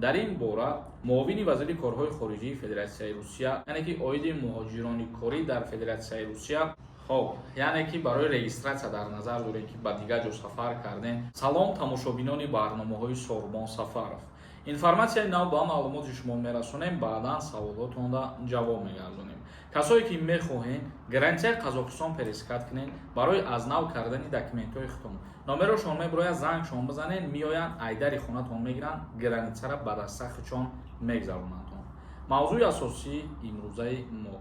Дар ин бора муовини вазири корҳои хориҷии Федератсияи Русия, яъне ки оиди муҳоҷирони корӣ дар Федератсияи Русия. Хоб, яъне ки барои регистрация дар назар дорем, ки ба дигар ҷо сафар кардем. Салом, тамошобинони барномаҳои Сорбон Сафаров. Информатсияи нав ба маълумоти шумо мерасонем, баъдан саволотонда ҷавоб мегардонем. Касое ки мехоҳем границаи Қазоқистон пересекать кунед, барои аз нав кардани документҳои худтон номерошон мебирояд, зангшон бизанед, меоянд, айдари хонатон мегиранд, границара ба даста худшон мегзаронандтон. Мавзӯи асосии имрӯзаи мо: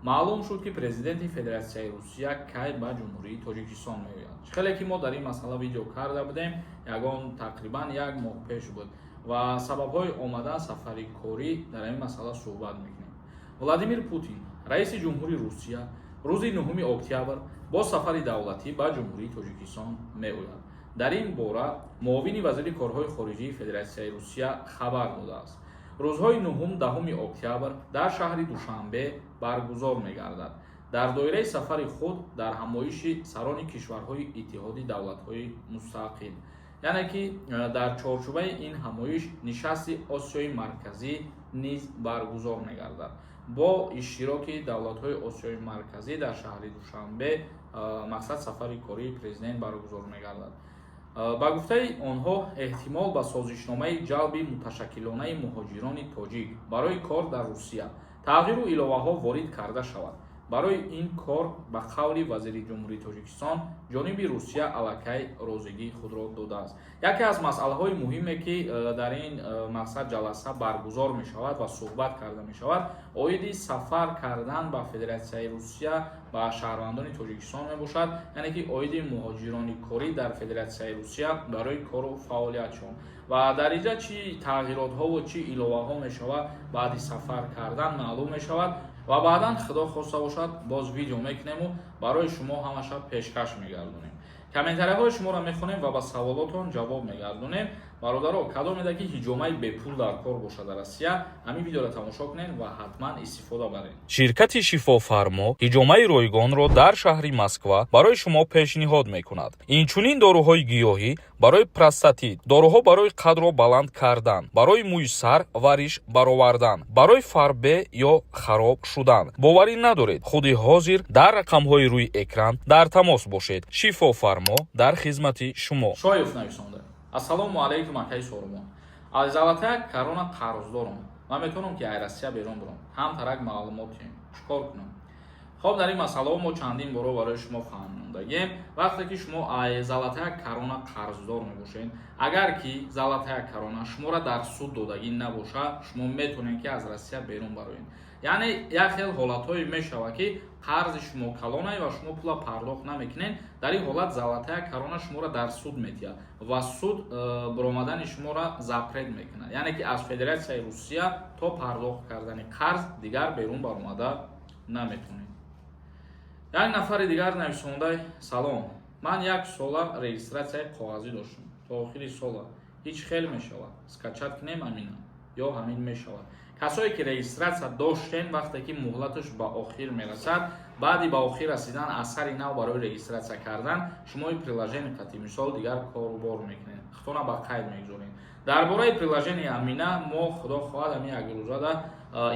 маълум шуд, ки президенти Федератсияи Русия кай ба Ҷумҳурии Тоҷикистон меояд. Хеле ки мо дар ин масъала видео карда будем, ягон тақрибан як моҳ пеш буд, ва сабабҳои омадан, сафари корӣ, дар ин масъала суҳбат мекунем. Владимир Путин, раиси ҷумҳури Русия, рӯзи 9 октябр бо сафари давлатӣ ба Ҷумҳурии Тоҷикистон меояд. Дар ин бора муовини вазири корҳои хориҷии Федератсияи Русия хабар додааст. Рӯзҳои 9, 10 октябр дар шаҳри Душанбе баргузор мегардад. Дар доираи сафари худ дар ҳамоиши сарони кишварҳои Иттиҳоди Давлатҳои Мустақил, яъне ки дар чорчӯбаи ин ҳамоиш нишасти Осиёи Марказӣ низ баргузор мегардад. Бо иштироки давлатҳои Осиёи Марказӣ дар шаҳри Душанбе мақсад сафари кории президент баргузор мегардад. Ба гуфтаи онҳо, эҳтимол ба созишномаи ҷалби муташаккилонаи муҳоҷирони тоҷик барои кор дар Русия тағйиру иловаҳо ворид карда шавад. Барои ин кор, ба қавли вазири Ҷумҳурии Тоҷикистон, ҷониби Русия аллакай розигии худро додааст. Яке аз масъалаҳои муҳиме, ки дар ин мақсад ҷаласа баргузор мешавад ва суҳбат карда мешавад, оиди сафар кардан ба Федератсияи Русия ба шаҳрвандони Тоҷикистон мебошад, яъне ки оиди муҳоҷирони корӣ дар Федератсияи Русия барои кору фаъолиятшон ва дар инҷа чӣ тағйиротҳову чӣ иловаҳо мешавад, баъди сафар кардан маълум мешавад. Ва баъдан, Худо хоста бошад, боз видео мекунему барои шумо ҳамаша пешкаш мегардонем. Комментарияҳои шуморо мехонем ва ба саволотон ҷавоб мегардонем. Бародаро, кадомеда ки ҳиҷомаи бепул дар кор бошад дар Россия, ҳамин видеоро тамошо кунед ва ҳатман истифода баред. Ширкати Шифофармо ҳиҷомаи ройгонро дар шаҳри Москва барои шумо пешниҳод мекунад. Инчунин доруҳои гиёҳӣ барои простатит, доруҳо барои қадро баланд кардан, барои мӯи сар ва риш баровардан, барои фарбе ё хароб шудан. Боварӣ надоред? Худи ҳозир дар рақамҳои рӯи экран дар тамос бошед. Шифофармо дар хизмати шумо. Шоев нависонда: «Ассалому алайкум, акаи Сорумон. Аз Золотая Корона қарздорам. Ман метавонам, ки ай Россия берун бурам? Ҳам тарак маълумотем, чӣ кор кунам?» Хоб, дар ин масъалаҳо мо чандин боро барои шумо фаҳмондагем. Вақте ки шумо ай Золотая Корона қарздор мебошед, агар ки Золотая Корона шуморо дар суд додагӣ набошад, шумо метавонед, ки аз Россия берун бароед. Яъне як хел ҳолатҳое мешавад, ки қарзи шумо калонае ва шумо пула пардохт намекунед. Дар ин ҳолат Золотая Корона шуморо дар суд метиҳад ва суд баромадани шуморо запрет мекунад, яъне ки аз Федератсияи Русия то пардохт кардани қарз дигар берун баромада наметавонед. Як нафари дигар нависондай: «Салом, ман як сола регистратсияи коғазӣ доштам, то охири сола ҳеҷ хел мешавад скачать кунем амина ё ҳамин мешавад?» Касое ки регистратсия доштем, вақте ки муҳлаташ ба охир мерасад, баъди ба охир расидан аз сари нав барои регистратсия кардан шумо и приложение қати мисол дигар корубор мекунед, худтона ба қайд мегузоред. Дар бораи приложение Амина мо, Худо хоҳад, ҳамин як рӯзада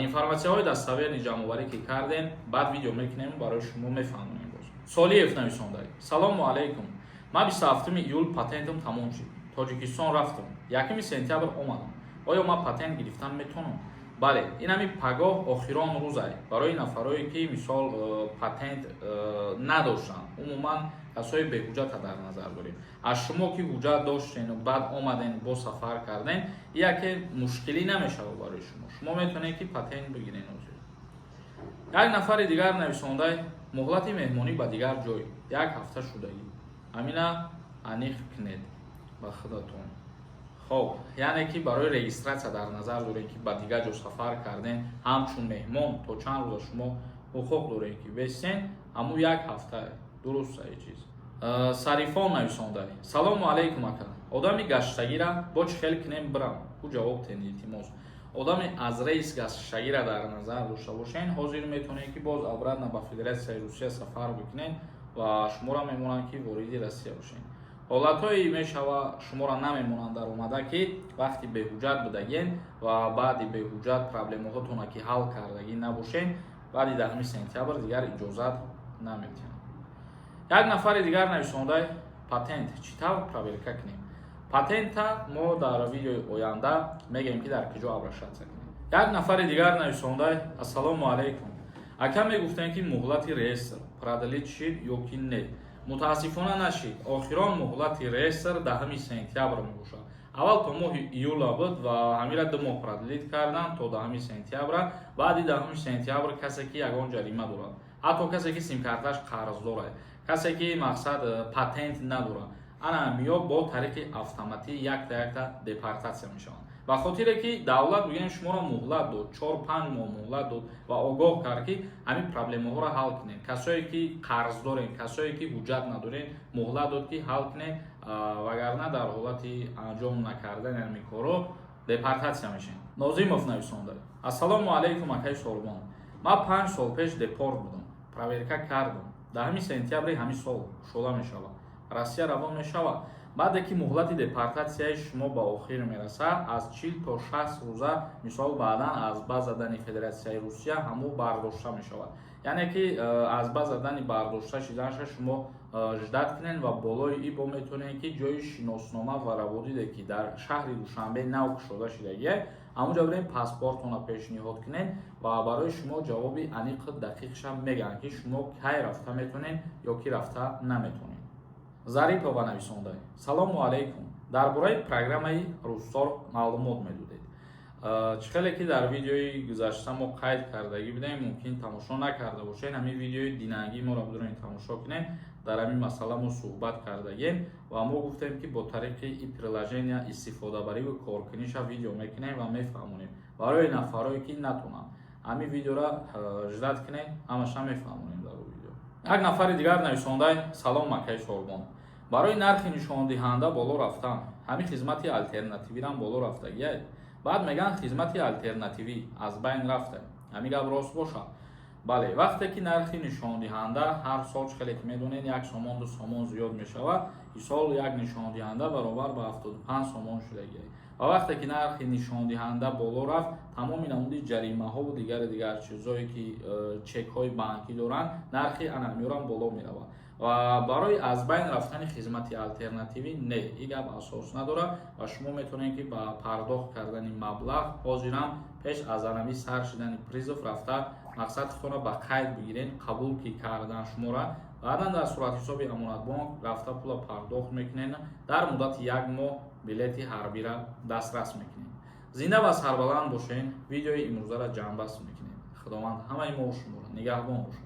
информатсияҳои достоверный ҷамъоварӣ ки кардем, баъд видео мекунем, барои шумо мефаҳмонем. Боз Солиев нависонда: «Салому алайкум, ман 27 июл патентам тамом шуд, Тоҷикистон рафтам, 1 сентябр омадам. Оё ман патент гирифтан метавонам?» Бале, ин ҳами пагоҳ охирон рӯзай барои нафарое ки мисол патент надоштанд. Умуман касои беҳуҷҷата дар назар дорем. Аз шумо ки ҳуҷҷат доштену баъд омаден, бо сафар карден, яке мушкилӣ намешавад барои шумо, шумо метавонед, ки патент бигирен. Ҳозир як нафари дигар нависондай: «Муҳлати меҳмонӣ ба дигар ҷой як ҳафта шудагӣ, ҳамина аниқ кунед ба худатон». Хоб, яъне ки барои регистратсия дар назар дорем, ки ба дигар ҷо сафар карден, ҳамчун меҳмон то чанд рӯза шумо ҳуқуқ доред, ки бесен, ҳамун як ҳафта дуруст ай чиз. Сарифон нависондай: «Салому алайкум, ака, одами гаштагира бо чӣ хел кунем бирам ку? Ҷавоб тен, илтимос». Одами аз рейс гаштагира дар назар дошта бошен, ҳозир метавонед, ки боз обратно ба Федератсияи Русия сафар бикунед ва шуморо мемонанд, ки вориди Россия бошед. Ҳолатҳое мешава, шуморо намемонанд дар омада, ки вақти беҳуҷҷат будаген ва баъди беҳуҷҷат проблемаҳотона ки ҳал кардагӣ набошен, баъди 10 сентябр дигар иҷозат наметиҳанд. Як нафари дигар нависондай: патент чӣ тавр проверка кунем? Патента мо дар видеои оянда мегӯем, ки дар куҷо обращаться кунем. Як нафари дигар нависондай: ассалому алайкум, ака, мегуфтем, ки муҳлати реестр продлить шид ё ки не? Мутаассифона, нашид. Охирон муҳлати реестр 10 сентябр мебошад. Аввал то моҳи июла буд ва ҳамира 2 моҳ продлить кардан то 10 сентябра. Баъди 10 сентябр касе ки ягон ҷарима дорад, ҳатто касе ки симкарташ қарздорад, касе ки, мақсад, патент надорад, ана ҳамиё бо тариқи автоматӣ якта якта депортатсия мешаванд. Ба хотире ки давлат, бигӯем, шуморо муҳлат дод, 4-5 моҳ муҳлат дод ва огоҳ кард, ки ҳамин проблемаҳоро ҳал кунед. Касое ки қарз дорен, касое ки ҳуҷҷат надорен, муҳлат дод, ки ҳал кунед, вагарна дар ҳолати анҷом накардани ҳамин корро депортатсия мешавед. Нозимов нависонда: ассалому алайкум, акаи Сорбон, ман 5 сол пеш депорт будам, проверка кардам, 10 сентябри ҳамин сол кушода мешавад, Россия равон мешавад? Баъде ки муҳлати депортатсияи шумо ба охир мерасад, аз 40 то 60 рӯза, мисол, баъдан аз база данных Федератсияи Русия ҳамун бардошта мешавад. Яъне ки аз база данных бардошта шиданаша шумо ждать кунед ва болои и бо метавонед, ки ҷои шиноснома ва раводиде, ки дар шаҳри Душанбе нав кушода шидагие, ҳамунҷо бирем, паспортона пешниҳод кунед ва барои шумо ҷавоби аниқу дақиқша мегӯянд, ки шумо кай рафта метавонед ё ки рафта наметавонед. Зарипова нависонда: салому алайкум, дар бораи программаи Рустор маълумот медодед. Чӣ хеле ки дар видеои гузашта мо қайд кардагӣ будем, мумкин тамошо накарда бошед, ҳамин видеои динангии моро бидуред, тамошо кунед. Дар ҳамин масъала мо суҳбат кардагем ва мо гуфтем, ки бо тариқи и приложения истифодабариву коркуниша видео мекунем ва мефаҳмонем. Барои нафарое ки натонанд, ҳамин видеора ждать кунед, ҳамаша мефаҳмонем дар видео. Як нафари дигар нависондай: салом, акаи Сорбон, барои нархи нишондиҳанда боло рафтан, ҳамин хизмати алтернативирам боло рафтагиай. Баъд мегӯянд, хизмати алтернативӣ аз байн рафта, ҳамин гап рост бошад? Бале, вақте ки нархи нишондиҳанда ҳар сол, чӣ хеле ки медонед, 1 сомон, 2 сомон зиёд мешавад, исол як нишондиҳанда баробар ба 75 сомон шудагиай ва вақте ки нархи нишондиҳанда боло рафт, тамоми намуди ҷаримаҳову дигари дигар чизҳое ки чекҳои банкӣ доранд, нархи анамиёрам боло меравад. Ва барои аз байн рафтани хизмати алтернативӣ, не, ин гап асос надорад ва шумо метавонед, ки ба пардохт кардани маблағ ҳозирам пеш аз анами сар шидани призыв рафта, мақсад, худтонро ба қайд бигиред. Қабул ки кардан шуморо, баъдан дар суратҳисоби Амонатбонк рафта пула пардохт мекунед, дар муддати як моҳ билети ҳарбира дастрас мекунед. Зинда ва сарбаланд бошед. Видеои имрӯзаро ҷамъбаст мекунем. Худованд ҳамаи мо шуморо нигаҳбон бошад.